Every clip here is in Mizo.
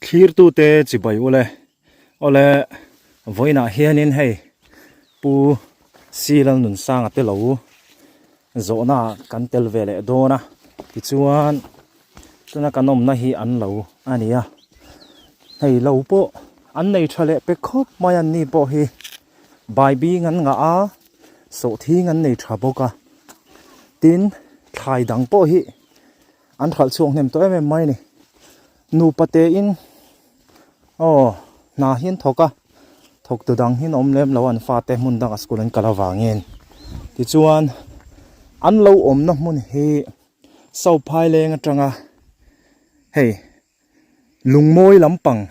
Thlirtute chibai ule awle vawiinah hianin hei Pu Si Lalnunsanga te lo zawhna ah kan tel ve leh dawn a tichuan tuna kan awmna hi an lo a ni a hei lo pawh an nei tha leh pe khawp mai an ni pawh hi baibing an ngah a sawhthing an nei tha bawk a tin thlai dang pawh hi An hralh chhuak hnem tawh em em mai a ni. Nupa tein aw hna hi an thawk a, thawktu dang hi an awm lem lo a an fate hmun dangah school an kal avangin. Tichuan an lo awmna hmun hi Sophai leng atanga hei Lungmawi lampang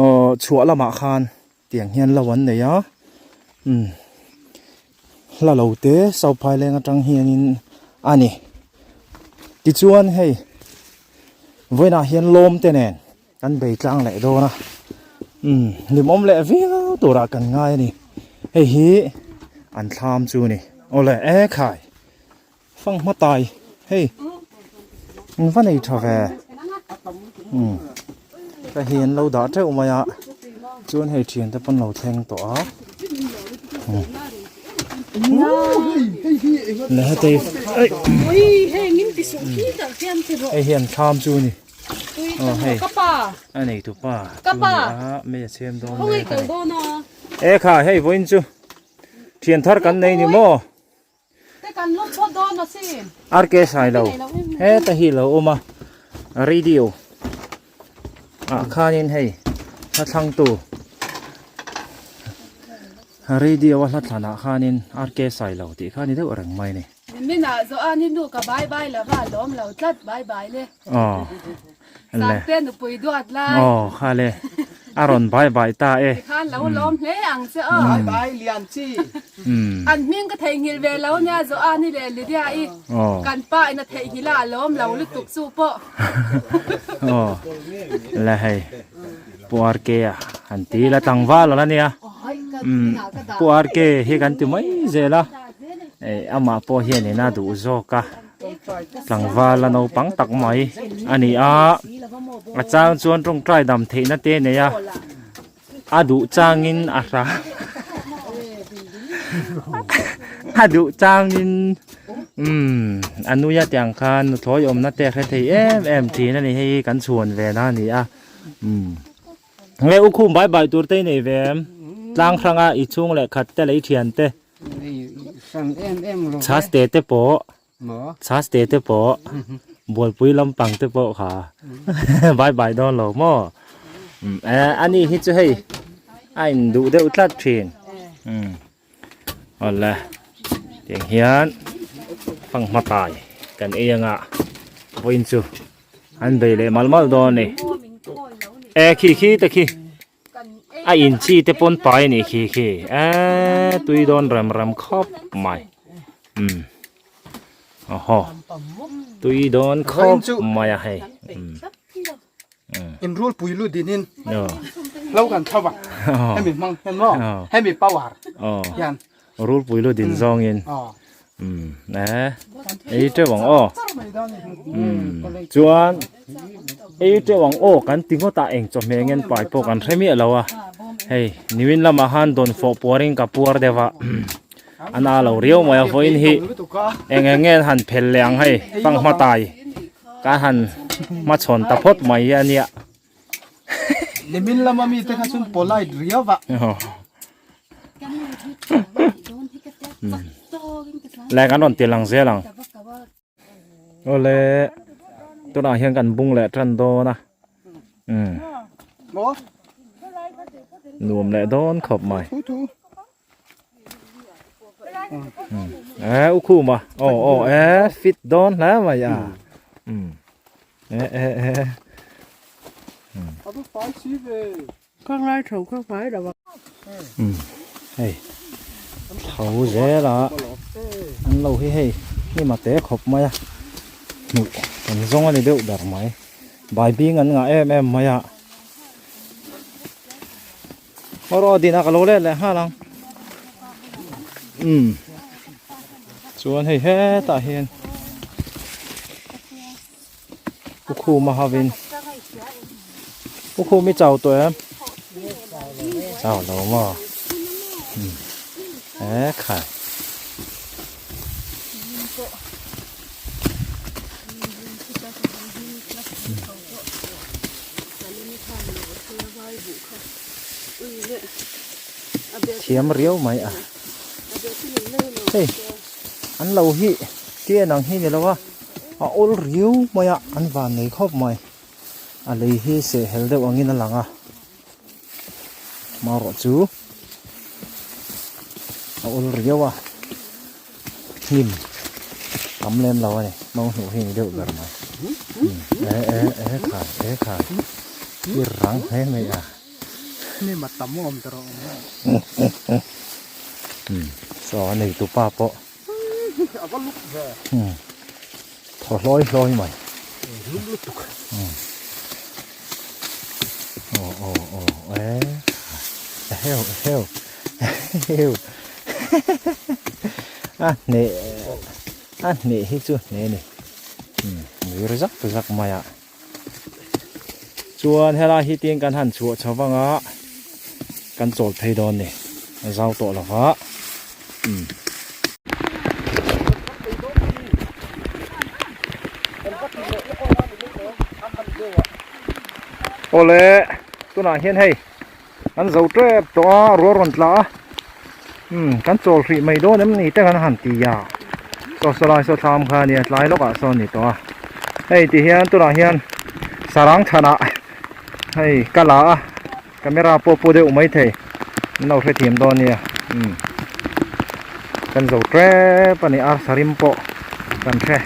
aw chhuah lamah khan tiang hian lo an nei a umm hla lo te Sophai leng atang hianin a ni tichuan hei vawiinah hian lawm te nen kan bei tlang leh dawn a umm hlimawm leh viau turah kan ngai a ni hei hi an thlam chu a ni awle ekhai. Fanghma tai hei an va nei tha ve umm ka hi an lo dah teuh mai a chuan hei thian te pawn lo thleng tawh a umm leh heti hei hi an thlam chu a ni aw hei a nei tu pa chu a ni a mei a chhem dawn mek a ni e kha hei vawiin chu thian thar kan nei ni maw. RK Sailo heta hi lo awm a radio ah khanin hei hla thlangtu radio a hla thlanah khanin RK Sailo tih kha a ni deuh reng mai a ni. Niminah Joani nu ka bai bai lova lawm lo tlat bai bai le. Aw. Sangte nupui duat lai. Aw kha le a rawn bai bai ta e. Tikhan lo lawm hle ang che aw. Bai bai lian chi. An hming ka theihnghilh ve lo nia Joani leh Lydia i kan pa in a theihnghilh a a lawm lo lutuk chu pawh. Aw le hei Pu RK a han ti la tlangval a la nia. Pu RK hi kan ti mai zel a amah pawh hianin a duh zawk a. Tlangval a naupang tak mai a ni a, a chang chuan tawngtai dam theihna te a nei a, a duh changin a hram a duh changin umm a nui a tiang khan nuthlawi awmna te a hre thei em em thin a ni hei kan chhuan ve na a ni a umm nge u khum bai bai tur te i nei ve em tlang hranga i chhung leh khat te leh i thian te. Chhas te te pawh chhas te te pawh bualpui lampang te pawh kha bye bye dawn lo maw eh ani hi chu hei a in duh deuh tlat thin um awle tiang hian fanghma tai kan ei anga vawiin chu an bei leh mal mal dawn a ni eh khi khi te khi. A in chi te pawn pai a nih khi khi eee tui dawn rem rem khawp mai umm awhaw tui dawn khawp mai a hei umm in rul pui lu din in lo kan thova hemi hmang hian maw hemi power hian rul pui lu din zawng in umm eh ei teuh ang aw umm chuan ei teuh ang aw kan ti ngawt a eng chawhmeh ngen pai pawh kan hre miah lo a hei nimin lamah khan dawn fawh puarin ka puar deuh a a na lo riau mai a vawiin hi eng eng nge an han phel leh ang hei fanghma tai ka han hmachhawn ta phawt mai hi a nia. Nimin lama mite kha chuan polite riau va. Le kan rawn ti lang zel ang. Awle tunah hian kan bung leh tan dawn a. Um. Nuam leh dawn khawp mai. Eh u khuma. Oh oh eh fit dawn hle mai a. Um. Eh eh eh. Ka ngai tho ka ngai lo a. Umm hei tho zel a an lo hi hei hnim a te khawp mai a hmuh kan zawng a ni deuh ber mai baibing an ngah em em mai a aw rawh dina ka lo let leh nghal ang umm chuan hei hetah hian pu khuma ho in. Pu Khum i chau tawh em? Chau lo maw? E khai. Thiam riau mai a. Hei an lo hi tian ang hi ni lo a a awl riau mai a an van nei khawp mai a lei hi sehhel deuh angin a lang a marawh chu a awl riau a hnim tam lem lo a ni mau hnuh hi ni deuh ber mai e e e khai e khai i rang hle mai a. Hnim a tam awm ta rawh um saw a nei tu pa pawh a va luk ve um thaw hlawi hlawi mai lum lutuk um aw aw aw e eheu eheu eheu a hneh a hneh hi chu hneh ni um vir zak zak mai a. Chuan helai hi tin kan han chhuah chho vang a, kan chawl phei dawn ni, a zau tawh lo va. Umm. Awle, tunah hian hei an zo tep tawh a, rual rawn tla a, umm kan chawl hrih mai dawn em ni te kan han ti a, saw saw lai saw thlam kha ania tlai lawkah sawn ni tawh a, hei ti hian tunah hian sarang chhanah hei ka la a, camera pawh pu deuh mai thei an lo hrethiam dawn nia, umm kan zo tep a ni a sarim pawh kan hre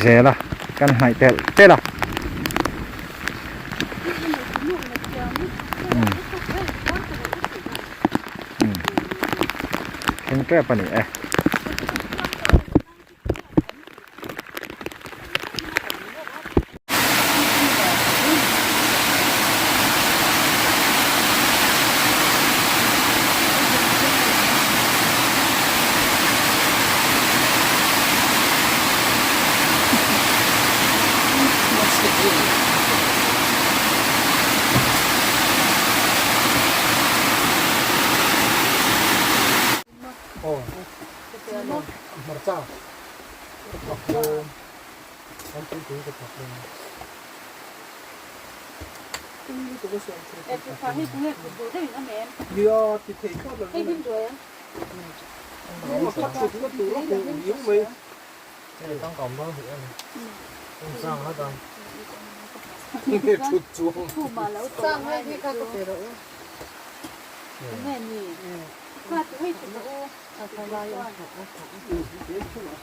zel a kan hnaih telh telh a. Thleng tep a ni e.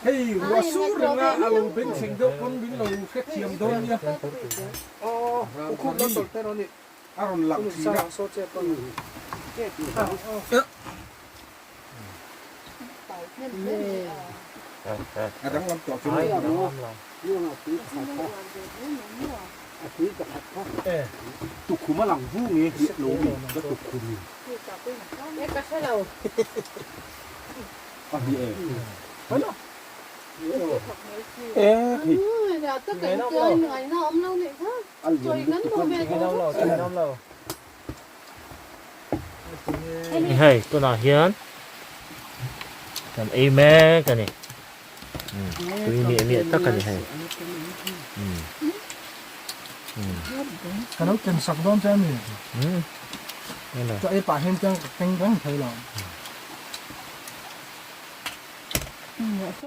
Hei ruah sur renga a lo bengchheng deuh pawn min lo hrethiam dawn nia. A rawn lang thin a. A danglam tawh chu Tukhum a lang vu nge hliah lo mi ka tukhum in. A hliah e. E thei. A lian lutuk a ni. Hei tunah hian kan ei mek a ni tui miah miah tak a ni hei Ka lo ken sak dawn che a ni chaw ei pah hian chuan ka keng reng thei lo.